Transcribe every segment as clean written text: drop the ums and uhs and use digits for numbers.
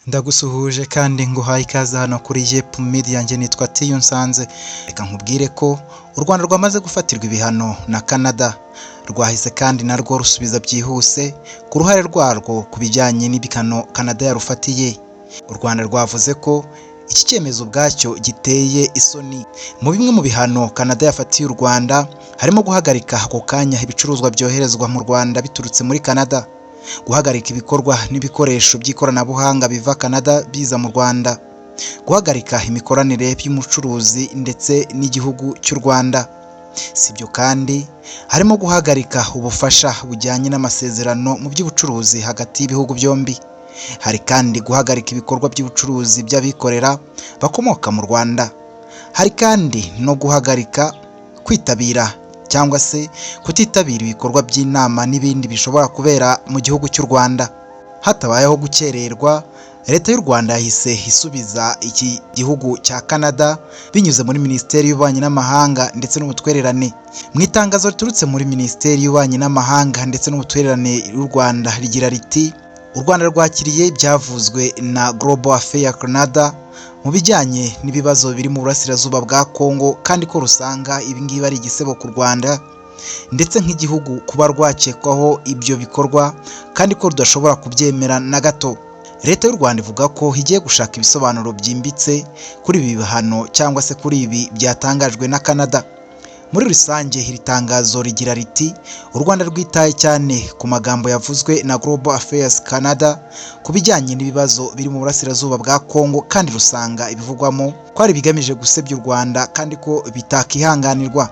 Ndagusuhuje kandi nguhaye ikaze hano kuri Yep Media, njye nitwa Tiyo Nsanze. Reka nkubwire ko u Rwanda rwamaze gufatirwa ibihano na Canada. Rwahise kandi narwo rusubiza byihuse ku ruhare rwarwo ku bijyanye n'ibihano Canada yarufatiye. U Rwanda rwavuze ko iki cyemezo ubwacyo giteye isoni. Mu bimwe mu bihano Canada yafatiye u Rwanda harimo guhagarika ako kanya ibicuruzwa byoherezwa mu Rwanda biturutse muri Canada, guhagarika ibikorwa n'ibikoresho by'ikoranabuhanga biva Canada biza mu Rwanda, guhagarika imikoranire y'umucuruzi ndetse n'igihugu cy'u Rwanda. Si ibyo kandi, harimo guhagarika ubufasha bujyanye n'amasezerano mu by'ubucuruzi hagati y'ibihugu byombi. Hari kandi guhagarika ibikorwa by'ubucuruzi by'abikorera bakomoka mu Rwanda. Hari kandi no guhagarika kwitabira cyangwa se kutitabira ibikorwa by'inama n'ibindi bishobora kubera mu gihugu cy'u Rwanda. Hatabayeho gukererwa, Leta y'u Rwanda yahise isubiza iki gihugu cya Canada binyuze muri Minisiteri y'Ububanyi n'Amahanga ndetse n'Ubutwererane. Mu itangazo riturutse muri Minisiteri y'Ububanyi n'Amahanga ndetse n'Ubutwererane y'u Rwanda rigira riti: "U Rwanda rwakiriye ibyavuzwe na Global Affairs Canada mu bijyanye n'ibibazo biri mu burasirazuba bwa Congo, kandi ko rusanga ibi ngibi ari igisebo ku Rwanda ndetse nk'igihugu kuba rwakekwaho ibyo bikorwa, kandi ko rudashobora kubyemera na gato." Leta y'u Rwanda ivuga ko igiye gushaka ibisobanuro byimbitse kuri ibi bihano cyangwa se kuri ibi byatangajwe na Canada. Muri rusange iri tangazo rigira riti: "U Rwanda rwitaye cyane ku magambo yavuzwe na Global Affairs Canada ku bijyanye n'ibibazo biri mu burasirazuba bwa Congo, kandi rusanga ibivugwamo ko ari ibigamije gusebya u Rwanda kandi ko bitakihanganirwa.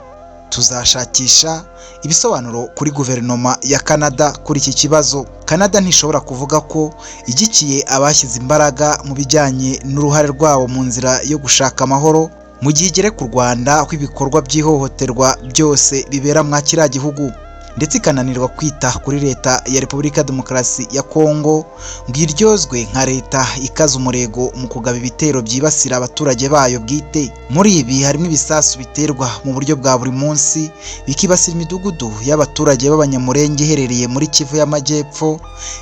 Tuzashakisha ibisobanuro kuri guverinoma ya Canada kuri iki kibazo. Canada ntishobora kuvuga ko ishyigikiye abashyize imbaraga mu bijyanye n'uruhare rwabo mu nzira yo gushaka amahoro, mu gihe igereka u Rwanda ko ibikorwa by'ihohoterwa byose bibera mwa kiriya gihugu, ndetse ikananirwa kwita kuri Leta ya Repubulika ya Demokarasi ya Kongo ngo iryozwe nka leta ikaza umurego mu kugaba ibitero byibasira abaturage bayo bwite. Muri ibi harimo ibisasu biterwa mu buryo bwa buri munsi bikibasira imidugudu y'abaturage b'Abanyamurenge iherereye muri Kivu y'Amajyepfo,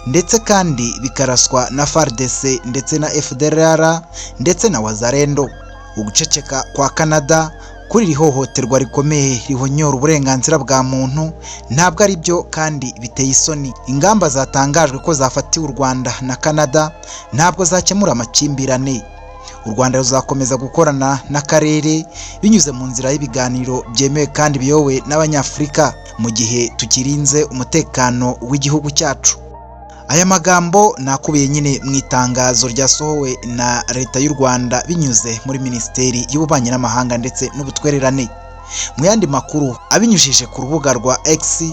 ndetse kandi bikaraswa na FARDC ndetse na FDLR ndetse na Wazalendo. Uguceceka kwa Canada kuri iri hohoterwa rikomeye rihonyora uburenganzira bwa muntu ntabwo ari byo kandi biteye isoni. Ingamba zatangajwe ko zafatiwe u Rwanda na Canada ntabwo zakemura amakimbirane. U Rwanda ruzakomeza gukorana n'akarere binyuze mu nzira y'ibiganiro byemewe kandi biyobowe n'Abanyafurika, mu gihe tukirinze umutekano w'igihugu cyacu." Aya magambo nakubiye nyine mu itangazo ryasohowe na Leta y'u Rwanda binyuze muri Minisiteri y'Ububanyi n'Amahanga ndetse n'Ubutwererane. Mu yandi makuru, abinyujije ku rubuga rwa X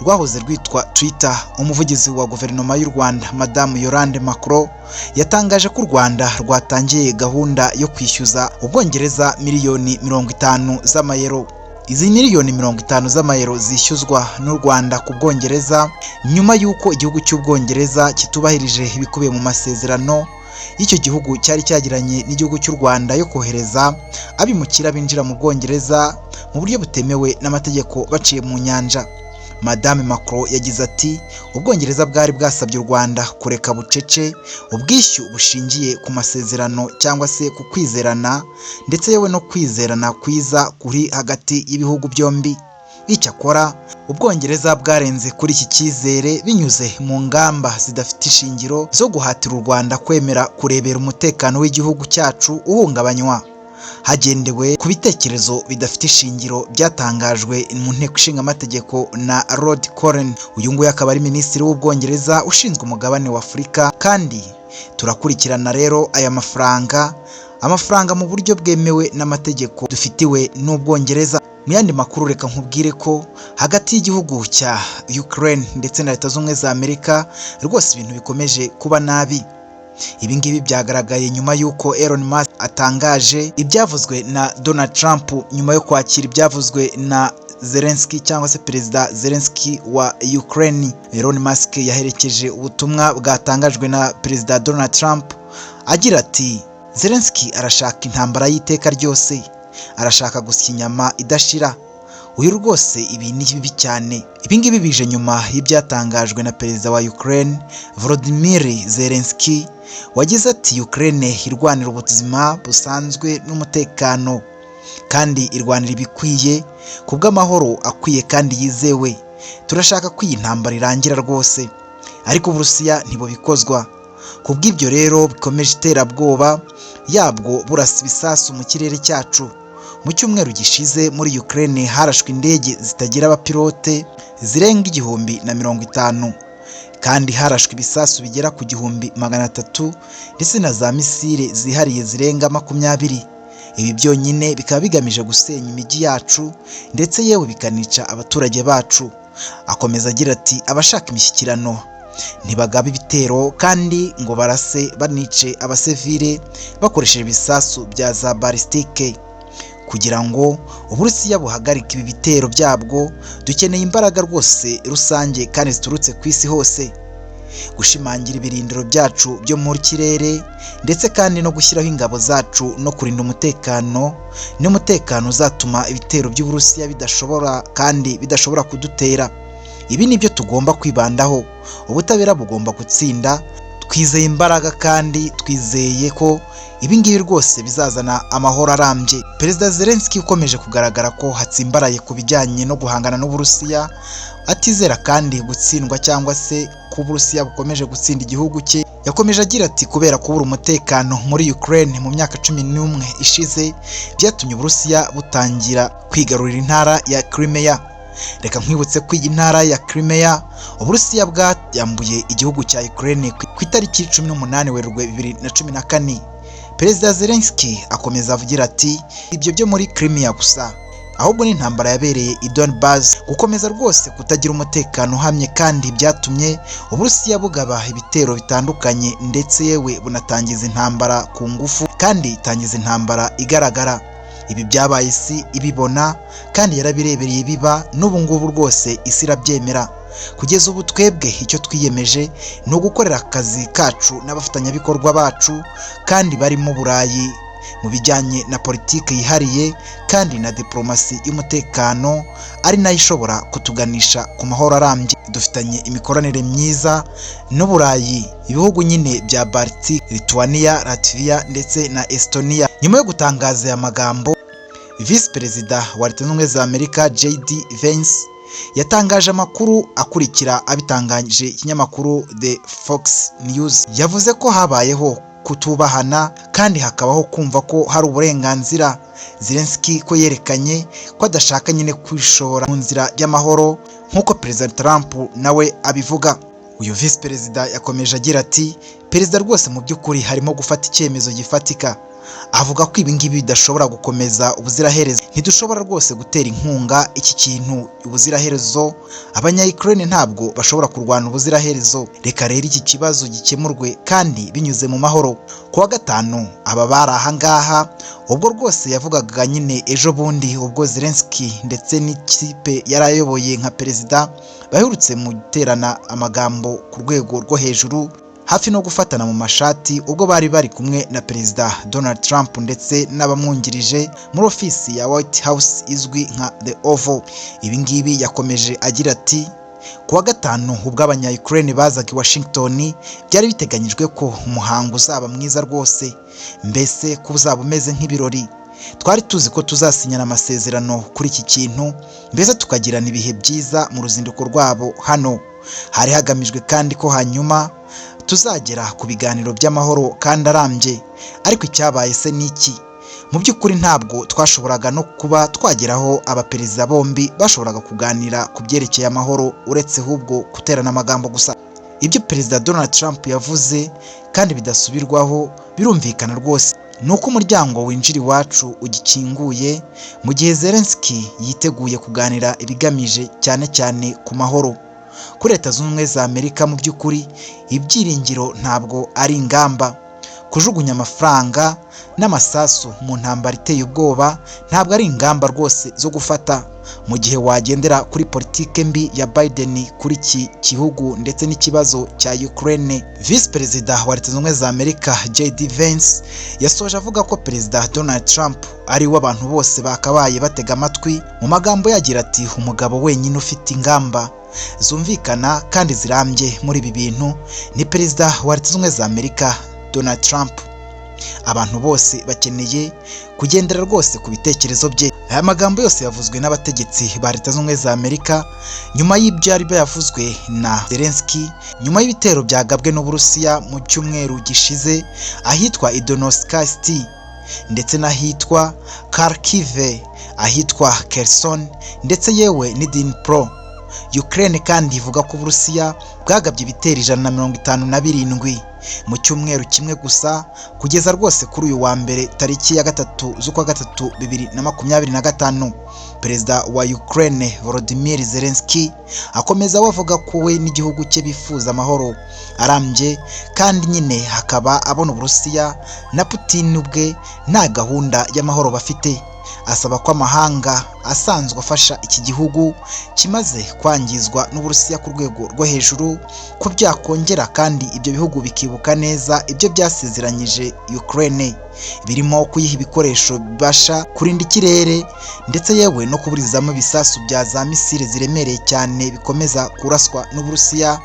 rwahoze rwitwa Twitter, umuvugizi wa guverinoma y'u Rwanda, Madamu Yolande Makolo, yatangaje ko u Rwanda rwatangiye gahunda yo kwishyuza Ubwongereza miliyoni 50 z'amayero. Izi miliyoni 50 z'amayero zishyuzwa n'u Rwanda ku Bwongereza nyuma y'uko igihugu cy'Ubwongereza kitubahirije ibikubiye mu masezerano y'icyo gihugu cyari cyagiranye n'igihugu cy'u Rwanda yo kohereza abimukira binjira mu Bwongereza mu buryo butemewe n'amategeko baciye mu nyanja. Madame Makolo yagize ati: "Ubwongereza bwari bwasabye u Rwanda kureka bucece ubwishyu bushingiye ku masezerano cyangwa se ku kwizerana, ndetse yewe no kwizerana kwiza kuri hagati y'ibihugu byombi. Icyakora Ubwongereza bwarenze kuri iki cyizere binyuze mu ngamba zidafite ishingiro zo guhatira u Rwanda kwemera kurebera umutekano w'igihugu cyacu uhungabanywa, hagendewe ku bitekerezo bidafite ishingiro byatangajwe mu Nteko Ishinga Amategeko na Lord Cohen." Uyu nguyu akaba ari Minisitiri w'Ubwongereza ushinzwe umugabane wa Afurika. Kandi turakurikirana rero aya mafaranga, amafaranga mu buryo bwemewe n'amategeko dufitiwe n'Ubwongereza. Mu yandi makuru, reka nkubwire ko hagati y'igihugu cya Ukraine ndetse na Leta Z'Ubumwe za Amerika rwose ibintu bikomeje kuba nabi. Ibi ngibi byagaragaye nyuma y'uko Elon Musk atangaje ibyavuzwe na Donald Trump nyuma yo kwakira ibyavuzwe na Zelensky cyangwa se Perezida Zelensky wa Ukraine. Elon Musk yaherekeje ubutumwa bwatangajwe na Perezida Donald Trump agira ati: "Zelensky arashaka intambara y'iteka ryose, arashaka gusya inyama idashira. Uyu rwose ibi ni bibi cyane." Ibi ngibi bije nyuma y'ibyatangajwe na Perezida wa Ukraine, Volodymyr Zelensky. Wagize ati Ukraine irwanira ubuzima busanzwe n'umutekano, kandi irwanira ibikwiye ku bw'amahoro akwiye kandi yizewe. Turashaka ko iyi ntambara irangira rwose, ariko Uburusiya ntibubikozwa. Ku bw'ibyo rero bikomeje iterabwoba yabwo burasa ibisasu mu kirere cyacu. Mu cyumweru gishize muri Ukraine harashwe indege zitagira abapilote zirenga 1050, kandi harashwe ibisasu bigera ku 1300 ndetse na za misile zihariye zirenga 20. Ibi byonyine bikaba bigamije gusenya imijyi yacu ndetse yewe bikanica abaturage bacu. Akomeza agira ati abashaka imishyikirano ntibagaba ibitero kandi ngo barase banice abasivile bakoresheje ibisasu bya za balistike. Kugira ngo Uburusiya buhagarike ibi bitero byabwo, dukeneye imbaraga rwose rusange kandi ziturutse ku isi hose, gushimangira ibirindiro byacu byo mu kirere ndetse kandi no gushyiraho ingabo zacu no kurinda umutekano, n'umutekano uzatuma ibitero by'Uburusiya bidashobora kandi bidashobora kudutera. Ibi ni byo tugomba kwibandaho. Ubutabera bugomba gutsinda. Twizeye imbaraga kandi twizeye ko ibi ngibi rwose bizazana amahoro arambye. Perezida Zelensky ukomeje kugaragara ko hatsimbaraye ku bijyanye no guhangana n'Uburusiya, atizera kandi gutsindwa cyangwa se ko Uburusiya bukomeje gutsinda igihugu cye. Yakomeje agira ati kubera kubura umutekano muri Ukraine mu myaka 11 ishize, byatumye Uburusiya butangira kwigarurira intara ya Crimea. Reka nkwibutse ko iyi ntara ya Crimea Uburusiya bwayambuye igihugu cya Ukraine ku itariki 18 Werurwe 2014. Perezida Zelensky akomeza avugira ati ibyo byo muri Crimea gusa, ahubwo ni intambara yabereye i Donbas. Gukomeza rwose kutagira umutekano uhamye kandi byatumye Uburusiya bugaba ibitero bitandukanye ndetse yewe bunatangiza intambara ku ngufu, kandi itangiza intambara igaragara. Ibi byabaye isi ibibona kandi yarabirebereye biba, n'ubu ngubu rwose isi irabyemera. Kugeza ubu twebwe icyo twiyemeje ni ugukorera akazi kacu n'abafatanyabikorwa bacu kandi barimo Burayi mu bijyanye na politiki yihariye kandi na diplomasi y'umutekano, ari nayo ishobora kutuganisha ku mahoro arambye. Dufitanye imikoranire myiza n'Uburayi, ibihugu nyine bya Baltic, Lithuania, Latvia ndetse na Estonia. Nyuma yo gutangaza aya magambo, Visi Perezida wa Leta Zunze Ubumwe za Amerika JD Vance yatangaje amakuru akurikira abitangaje ikinyamakuru The Fox News. Yavuze ko habayeho kutubahana kandi hakabaho kumva ko hari uburenganzira. Zelensky ko yerekanye ko adashaka nyine kwishora mu nzira y'amahoro nk'uko Perezida Trump nawe abivuga. Uyu Visi Perezida yakomeje agira ati Perezida rwose mu by'ukuri harimo gufata icyemezo gifatika. Avuga ko ibi ngibi bidashobora gukomeza ubuziraherezo. Ntidushobora rwose gutera inkunga iki kintu ubuziraherezo. Abanya-Ukraine ntabwo bashobora kurwana ubuziraherezo. Reka rero iki kibazo gikemurwe kandi binyuze mu mahoro. Ku wa gatanu aba bari aha ngaha, ubwo rwose yavugaga nyine ejo bundi ubwo Zelensky ndetse n'ikipe yari ayoboye nka perezida baherutse mu guterana amagambo ku rwego rwo hejuru, hafi no gufatana mu mashati ubwo bari bari kumwe na Perezida Donald Trump ndetse n'abamwungirije muri ofisi ya White House izwi nka The Oval. Ibi ngibi yakomeje agira ati ku wa gatanu ubwo abanya-Ukraine bazaga i Washington, byari biteganyijwe ko umuhango uzaba mwiza rwose, mbese ko uzaba umeze nk'ibirori. Twari tuzi ko tuzasinyana amasezerano kuri iki kintu, mbese tukagirana ibihe byiza mu ruzinduko rwabo hano. Hari hagamijwe kandi ko hanyuma tuzagera ku biganiro by'amahoro kandi arambye. Ariko icyabaye se ni iki? Mu by'ukuri ntabwo twashoboraga no kuba twageraho abaperezida bombi bashoboraga kuganira ku byerekeye amahoro, uretse ahubwo guterana amagambo gusa. Ibyo Perezida Donald Trump yavuze kandi bidasubirwaho birumvikana rwose, ni uko umuryango winjira iwacu ugikinguye mu gihe Zelensky yiteguye kuganira ibigamije cyane cyane ku mahoro. Kuri Leta Zunze Ubumwe za Amerika mu by'ukuri ibyiringiro ntabwo ari ingamba. Kujugunya amafaranga n'amasasu mu ntambara iteye ubwoba ntabwo ari ingamba rwose zo gufata mu gihe wagendera kuri politike mbi ya Biden kuri iki gihugu ndetse n'ikibazo cya Ukraine. Visi Perezida wa Leta Zunze Ubumwe za Amerika JD Vance yasoje avuga ko Perezida Donald Trump ari we abantu bose bakabaye batega amatwi. Mu magambo yagira ati umugabo wenyine ufite ingamba zumvikana kandi zirambye muri ibi bintu ni Perezida wa Leta Zunze Ubumwe za Amerika Donald Trump. Abantu bose bakeneye kugendera rwose ku bitekerezo bye. Aya magambo yose yavuzwe n'abategetsi ba Leta Zunze Ubumwe za Amerika nyuma y'ibyari byavuzwe na Zelensky nyuma y'ibitero byagabwe n'Uburusiya mu cyumweru gishize ahitwa Donetsk City ndetse n'ahitwa Kharkiv, ahitwa Kherson ndetse yewe ni Dnipro. Ukraine kandi ivuga ko Uburusiya bwagabye ibitero 157 mu cyumweru kimwe gusa kugeza rwose kuri uyu wa mbere tariki ya 3 z'ukwa 3 2025. Perezida wa Ukraine Volodymyr Zelensky akomeza avuga ko we n'igihugu cye bifuza amahoro arambye, kandi nyine hakaba abona Uburusiya na Putin ubwe nta gahunda y'amahoro bafite. Asaba ko amahanga asanzwe afasha iki gihugu kimaze kwangizwa n'Uburusiya ku rwego rwo hejuru ko byakongera, kandi ibyo bihugu bikibuka neza ibyo byasezeranyije Ukraine, birimo kuyiha ibikoresho bibasha kurinda ikirere ndetse yewe no kuburizamo ibisasu bya za misile ziremereye cyane bikomeza kuraswa n'Uburusiya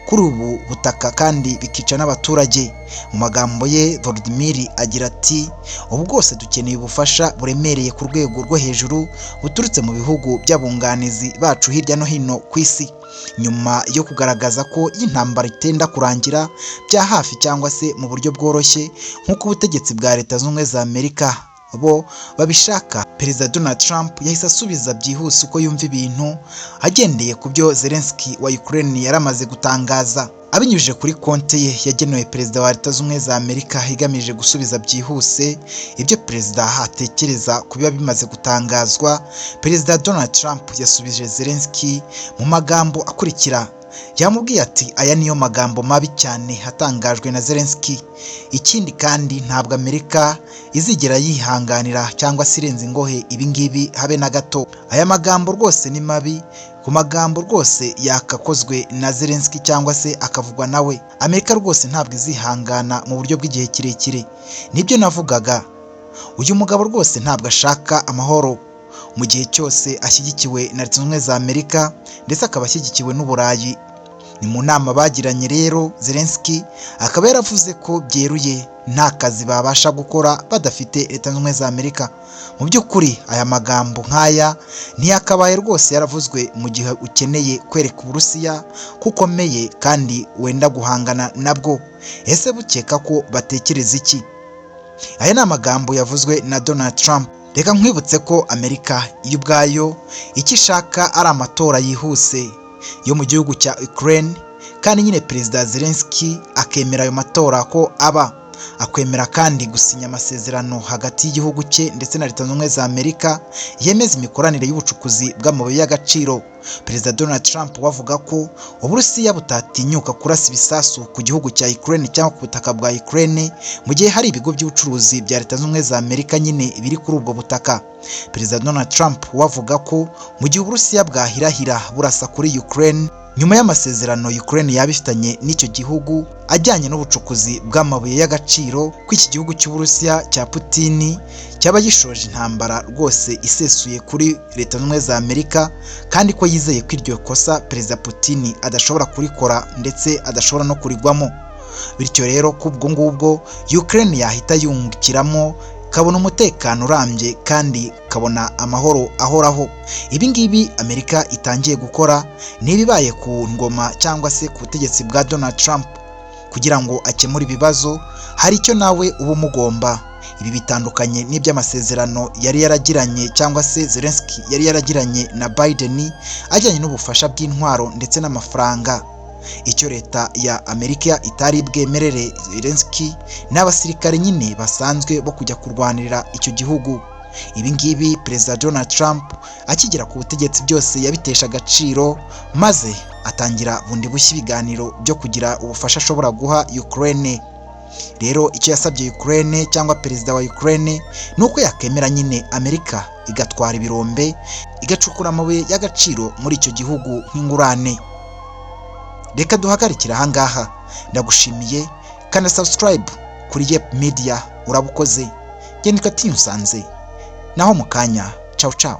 kuri ubu butaka kandi bikica n'abaturage. Mu magambo ye Volodymyr agira ati: "Ubu bwose dukeneye ubufasha buremereye ku rwego rwo hejuru buturutse mu bihugu by'abunganizi bacu hirya no hino ku isi." Nyuma yo kugaragaza ko intambara itenda kurangira bya hafi cyangwa se mu buryo bworoshye nk'uko ubutegetsi bwa Leta Zunze Ubumwe za Amerika bo babishaka, Perezida Donald Trump yahise asubiza byihuse uko yumva ibintu agendeye ku byo Zelensky wa Ukraine yaramaze gutangaza. Abinyujije kuri konti ye yagenewe Perezida wa Leta Zunze Ubumwe za Amerika igamije gusubiza byihuse ibyo perezida atekereza ku biba bimaze gutangazwa, Perezida Donald Trump yasubije Zelensky mu magambo akurikira. Yamubwiye ati: "Aya niyo magambo mabi cyane atangajwe na Zelensky. Ikindi kandi ntabwo Amerika izigera yihanganira cyangwa se irenze ingohe ibi ngibi habe na gato. Aya magambo rwose ni mabi, ku magambo rwose yakakozwe na Zelensky cyangwa se akavugwa nawe. Amerika rwose ntabwo izihangana mu buryo bw'igihe kirekire. Nibyo navugaga. Uyu mugabo rwose ntabwo ashaka amahoro mu gihe cyose ashyigikiwe na Leta Zunze Ubumwe za Amerika ndetse akaba ashyigikiwe n'Uburayi." Ni mu nama bagiranye rero, Zelensky akaba yaravuze ko byeruye nta kazi babasha gukora badafite Leta Zunze Ubumwe za Amerika. Mu by'ukuri aya magambo nk'aya ntiyakabaye rwose yaravuzwe mu gihe ukeneye kwereka Uburusiya ko ukomeye kandi wenda guhangana nabwo. Ese bukeka ko batekereza iki? Aya ni amagambo yavuzwe na Donald Trump. Reka nkwibutse ko Amerika yo ubwayo icyo ishaka ari amatora yihuse yo mu gihugu cya Ukraine, kandi nyine Perezida Zelensky akemera ayo matora ko aba, akwemera kandi gusinya amasezerano hagati y'igihugu cye ndetse na Leta Zunze Ubumwe za Amerika yemeza imikoranire y'ubucukuzi bw'amabuye y'agaciro. Perezida Donald Trump wavuga ko Uburusiya butatinyuka kurasa ibisasu ku gihugu cya Ukraine cyangwa ku butaka bwa Ukraine mu gihe hari ibigo by'ubucuruzi bya Leta Zunze Ubumwe za Amerika nyine biri kuri ubwo butaka. Perezida Donald Trump wavuga ko mu gihe Uburusiya bwahirahira burasa kuri Ukraine nyuma y'amasezerano Ukraine yaba ifitanye n'icyo gihugu ajyanye n'ubucukuzi bw'amabuye y'agaciro, ko iki gihugu cy'Uburusiya cya Putin cyaba gishoje intambara rwose isesuye kuri Leta Zunze Ubumwe za Amerika, kandi ko yizeye ko iryo kosa Perezida Putin adashobora kurikora ndetse adashobora no kurigwamo. Bityo rero kubwo ngubwo Ukraine yahita yungukiramo, kabona umutekano urambye kandi kabona amahoro ahoraho. Ibi ngibi Amerika itangiye gukora ntibibaye ku ngoma cyangwa se ku butegetsi bwa Donald Trump. Kugira ngo akemure ibibazo hari icyo nawe uba umugomba. Ibi bitandukanye n'iby'amasezerano yari yaragiranye cyangwa se Zelensky yari yaragiranye na Biden ajyanye n'ubufasha bw'intwaro ndetse n'amafaranga. Icyo leta ya Amerika itari bwemerere Zelensky n'abasirikare nyine basanzwe bo kujya kurwanirira icyo gihugu. Ibi ngibi Perezida Donald Trump akigera ku butegetsi byose yabitesha agaciro, maze atangira bundi bushya ibiganiro byo kugira ubufasha ashobora guha Ukraine. Rero icyo yasabye Ukraine cyangwa perezida wa Ukraine ni uko yakemera nyine Amerika igatwara ibirombe, igacukura amabuye y'agaciro muri icyo gihugu nk'ingurane. Reka duhagarikire aha ngaha. Ndagushimiye, kandi subscribe kuri Yep Media, urabukoze. Ngendika Tiyunsanze, naho mu kanya. Ciao ciao.